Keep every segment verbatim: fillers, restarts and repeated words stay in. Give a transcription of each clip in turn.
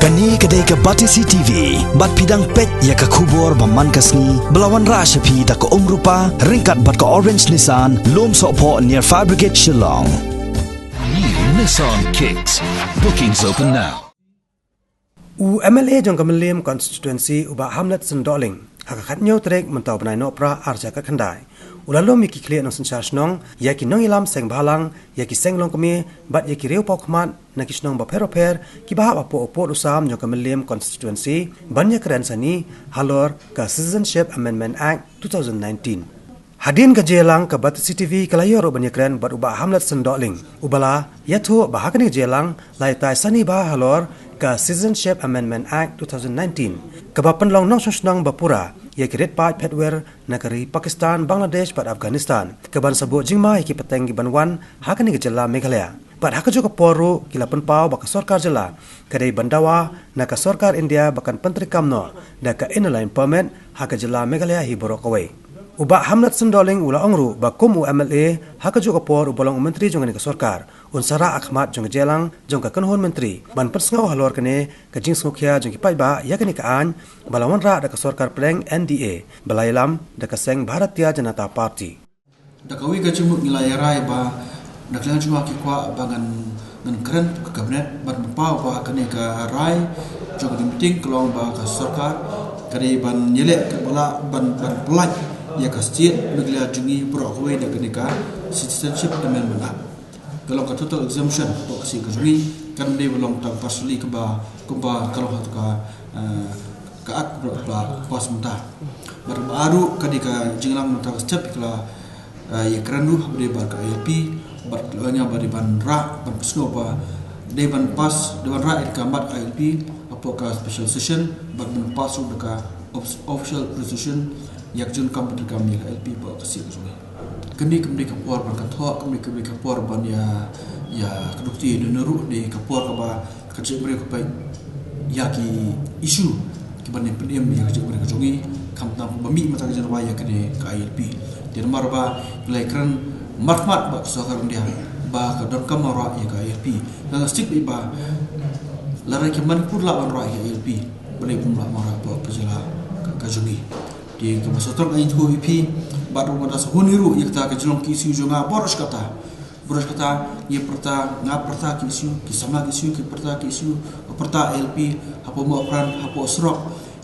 Kane ka dei ka Batesi T V, bad phi dang peit ïa ka khubor ba man ka sngi, ba la wanrah sha phi da ka Umrupa, ryngkat bad ka Orange Nissan, Lumsohphoh near Fire Brigade Shillong. New Nissan Kicks. Bookings open now. U M L A jong ka Mylliem Constituency u Bah Hamletson Dohling, ha ka khathynñiew tarik mynta u bnai Nohprah arhajar khatkhyndai, u la lum ïa ki khlieh nongsynshar shnong, ïa ki nongïalam seng bhalang, ïa ki seng longkmie, bad ïa ki riew paw khmat na ki shnong bapher bapher, kiba hap hapoh u pud u sam jong ka Mylliem Constituency, ban ïakren sani halor ka Citizenship Amendment Act two thousand nineteen. Hadien ka jingïalang, ka Batesi T V ka la ïoh ruh ban ïakren bad u Bah Hamletson Dohling, uba la ïathuh ba ha kane ka jingïalang la ïatai sani bha halor ka Citizenship Amendment Act two thousand nineteen, kaba pynlong nongshong shnong ba pura ïa ki rit paid phet wer na ka ri Pakistan, Bangladesh bad Afghanistan, kaban sa buh jingma ïa ki pateng kiban wan ha kane ka jylla Meghalaya. Bad ha kajuh ka por ruh ki la pynpaw ba ka sorkar jylla ka dei ban dawa na ka sorkar India ba kan pyntreikam noh da ka Inner Line Permit ha ka jylla Meghalaya hi baroh kawei. U Bah Hamletson Dohling u la ong ruh ba kum u M L A ha kajuh ka por uba long u myntri jong kane ka sorkar, un sa rah ha khmat jong ka jingïalang jong ka kynhun myntri ban pynsngew halor kane ka jingsngewkhia jong ki paidbah ïa kane ka aiñ ba la wanrah da ka sorkar pdeng N D A, ba la ïalam da ka seng Bharatiya Janata Party. Da kawei ka jingmut ngi la ïarai ba da ka liang jong nga ki kwah ba ngan, ngan kren ka Cabinet ban pynpaw ba kane ka rai jong kane ka meeting ka long ba ka sorkar ka dei ban ïaleh kaba lah ban, ban pyllait ïa ka state Meghalaya jong ngi baroh kawei da kane ka Citizenship Amendment Act. Ka long ka total exemption hapoh ka state ka jong ngi, kam dei ba long tang partially kaba, kumba ka long ha ka, eh, ka Act ba la pass mynta. Bad kaba ar ruh ka dei ka jingïalang mynta ka step ka la, eh, ïakren ruh ba dei bad ka I L P, bad ka la ong ba dei ban rah, ban pynsngew ba dei ban pass, dei ban rah ïa ka mat I L P hapoh ka special session, bad ban pass ruh da ka of-, official resolution ïa ka jingdonkam pyntreikam ïa ka I L P hapoh ka state ka jong ngi. Kane kam dei ka por ban kynthoh, kane kam dei ka por ban ïa, ïa kynduh kti, ne ruh dei ka por kaba ka jaitbynriew ka peit ïa ki issue kiban ïa pynim ïa ka jaitbynriew ka jong ngi, khamtam ba mih mynta ka jingdawa ïa kane ka I L P. Te namar ba ngi la ïakren markhmat bad ka sorkar India ba ka donkam ban rah ïa ka I L P. Nga nga stick beit ba lada ki Manipur lah ban rah ïa ka I L P, balei ym lah ban rah hapoh ka jylla ka, ka jong ngi. Te kaba sngewthuh nga ïathuh ïa phi, bad ruh nga da sngewhun hi ruh ïa kata ka jinglong ki issue jong nga baroh shi katta. Baroh shi katta ngi pyrta, nga pyrta ki issue, ki samla ki issue, ki pyrta ki issue, nga pyrta I L P hapoh Mawkyrwat, hapoh surok.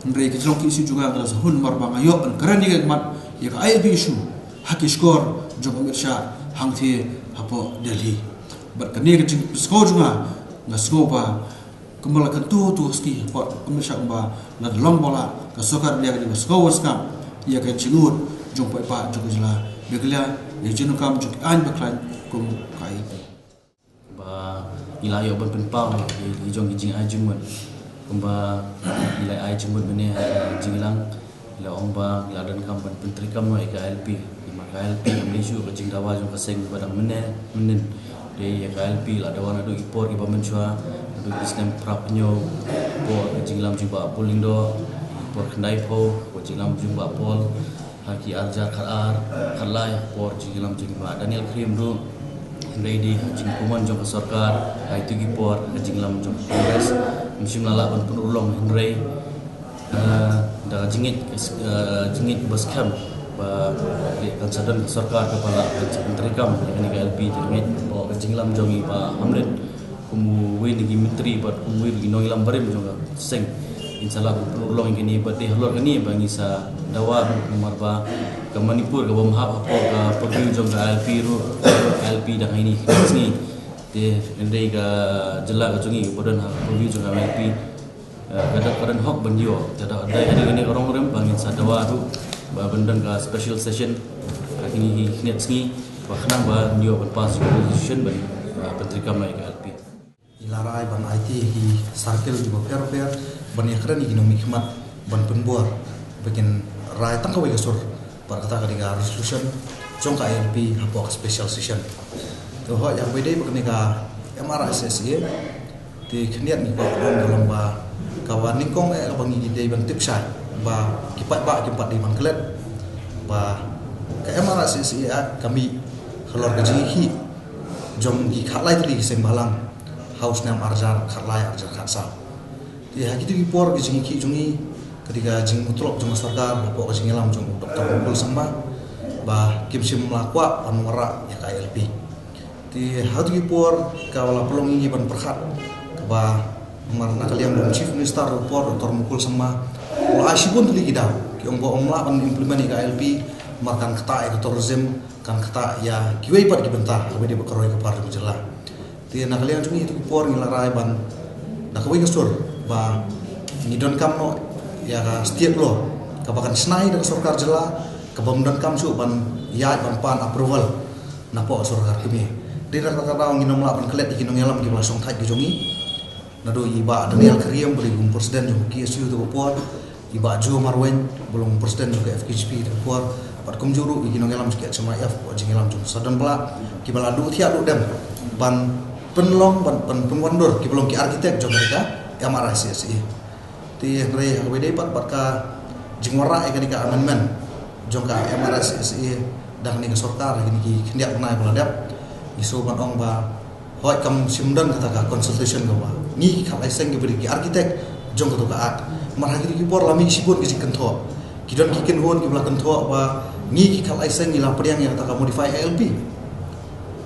Hynrei ka jinglong ki issue jong nga nga da sngewhun namar ba nga ïoh ban kren ïa ka mat ïa ka I L P issue ha ki shkor jong ka Amit Shah hangtei hapoh Delhi. Bad kane ka jingpynsngew jong nga, nga sngew ba kumba la kyntu tu ka sngi hapoh ka Amit Shah, kumba la long ba la ka sorkar India ka dei ba sngew sngap ïa ka jingud jong paidbah jong ka jylla Meghalaya, ïa ka jingdonkam jong ki aiñ ba khlaiñ kum ka I L P. Ba ngi la ïoh ban pynpaw ïa ki jong ki jingai jingmut, kumba ngi la ai jingmut mynne ha ka jingïalang. Ngi la ong ba ngi la donkam ban pyntreikam noh ïa ka I L P. Namar ka I L P kam dei shuh ka jingdawa jong ka seng ba dang mynne mynnin. Te ïa ka I L P la dawa naduh ki por kiba mynshuwa, naduh ki snem phra phew hynñiew, por ka jingïalam jong Bah Paul Lyngdoh, por khyndai phew, por jingïalam jong Bah Paul, ha ki arhajar khatar, khatlai, por jingïalam jong Bah Daniel Khyriem ruh. Hynrei dei ha jingkumon jong ka sorkar, ha itu ki por ka jingïalam jong ka Congress, ym shym la lah ban pynurlong, hynrei eh, da ka jingngeit, eh, jingngeit ba skhem ba kan sa don ka sorkar kaba lah kan sa pyntreikam ïa kane ka I L P. Te ngeit ba ka jingïalam jong i Bah Hamlet kum uwei na ki myntri bad kum uwei na ki nongïalam barim jong ka seng, in sa lah ban pynurlong ïa kane. Bad dei halor kane ba ngi sa dawa ruh namar ba ka Manipur kaba ym hap hapoh ka purview jong ka I L P ruh, ka I L P dang ha ine i sngi. Te hynrei ka jylla ka jong ngi kaba don ha ka purview jong ka I L P, eh, ka don, ka don hok ban ïoh. Te da dei ha kane ka rong rem ba ngin sa dawa ruh ba ban don ka special session ha kine ki khyndiat sngi, ba khnang ban ïoh ban pass resolution ban, eh, pyntreikam noh ïa ka I L P. Ngi la rai ban aiti ha ki circle kiba pher pher ban ïakren ïa ki nongmihkhmat ban pynbor ba kin rai tang kawei ka sur. Bad kata ka dei ka resolution jong ka I L P hapoh ka special session. Te hooid, ïa kaba dei bad kane ka M R S S A, te khyndiat ngi kwah ban ong ka long ba kaba nyngkong eh kaba ngi dei ban tip shai ba ki paidbah kim pat dei ban klet ba ka M R S S A Act ka mih halor ka jingïakhih jong ki khatlai tylli ki seng bhalang ha u snem arhajar khatlai arhajar khatsaw. Te ha kito ki por ki jingïakhih jong ngi, ka dei ka jingmutlop jong ka sorkar hapoh ka jingïalam jong u Doctor Mukul Sangma ba kim shym la kwah ban wanrah ïa ka I L P. Te ha kito ki por ka la pynlong ïa ngi ban pyrkhat kaba namar na ka liang jong u Chief Minister ka por, Doctor Mukul Sangma, u la ai shibun tylli ki daw, ki ong ba ym lah ban implement ïa ka I L P namar kan ktah ïa ka tourism, kan ktah ïa kiwei pat ki bynta kaba dei bad ka roi ka par jong ka jylla. Te na ka liang jong ngi ha kito ki por ngi la rai ban da kawei ka sur ba ngi donkam noh ïa ka state law kaba kan shna da ka sorkar jylla, kaba ym donkam shuh ban ïaid ban pan approval napoh ka sorkar kmie. Te na kata ka daw ngin ym lah ban klet ïa ki nongïalam kiba la shongthait ki jong ngi, naduh i Bah Daniel Kyriem ba dei u president jong ka K S U ha kata ka por, i Bah Joe Marwein ba long president jong ka F K J P ha kata ka por, bad kumjuh ruh ïa ki nongïalam jong ka H M I F, ka jingïalam jong Sadonblah, kiba la duh thiah duh dem ban pynlong, ban, ban pynwandur, kiba long ki architect jong ka M R I C S A. Te hynrei ha kaba ïadei pat bad ka jingwanrah ïa kane ka amendment jong ka M R S S A da kane ka sorkar ha kine ki khyndiat bnai ba la dep, ngi sngew ban ong ba hooid kam shym don kata ka consultation kaba ngi ki khatlai seng kiba dei ki architect jong kato ka act. Namar ha kito ki por la mih shibun ki jingkynthoh, ki don ki kynhun kiba la kynthoh ba ngi ki khatlai seng ngi la pdiang ïa kata ka modify I L P.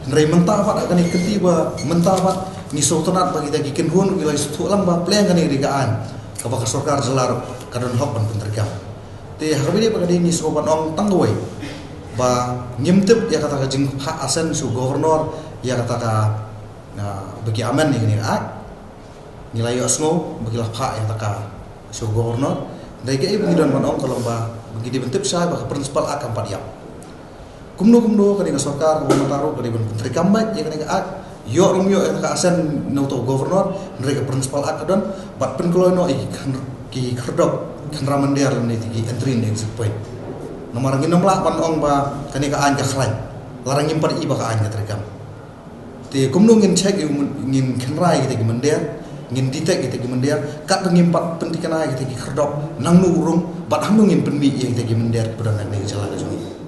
Hynrei mynta pat ha kane ka kynti ba mynta pat ngi sngewtynnat ba kita ki kynhun ki la sngewthuh lang ba pleng kane ka dei ka aiñ kaba ka sorkar jylla ruh ka don hok ban pyntreikam. Te ha kaba ïadei bad ka dei ngi sngew ban ong tang kawei ba ngim tip ïa kata ka jingphah assent sha u governor ïa kata ka, ah, ba ki amend ïa kane ka act. Ngi la ïohsngew ba ki la phah ïa kata ka sha u governor. Hynrei kaei ba ngi don ban ong ka long ba ngi dei ban tip shai ba ka principal act kam pat ïap. Kumno kumno kane ka sorkar kaba mynta ruh ka dei ban pyntreikam beit ïa kane ka act. Ïoh ruh ym ïoh ïa ka assent na uto u governor, hynrei ka principal act ka don, bad pynkloi noh ïa ki khyn-, ki khyrdop khynra mynder lane ki entry and exit point. Namar ngin ym lah ban ong ba kane ka aiñ ka khlaiñ lada ngim pat i ba ka aiñ ka treikam. Te kumno ngin check ïa u myn-, ngin khynra ïa kita ki mynder, ngin detect ïa kita ki mynder, katba ngim pat pynthikna ïa kita ki khyrdop nangno u rung, bad hangno ngin pynmih ïa kita ki mynder kiba don ha kane ka jylla ka jong ngi.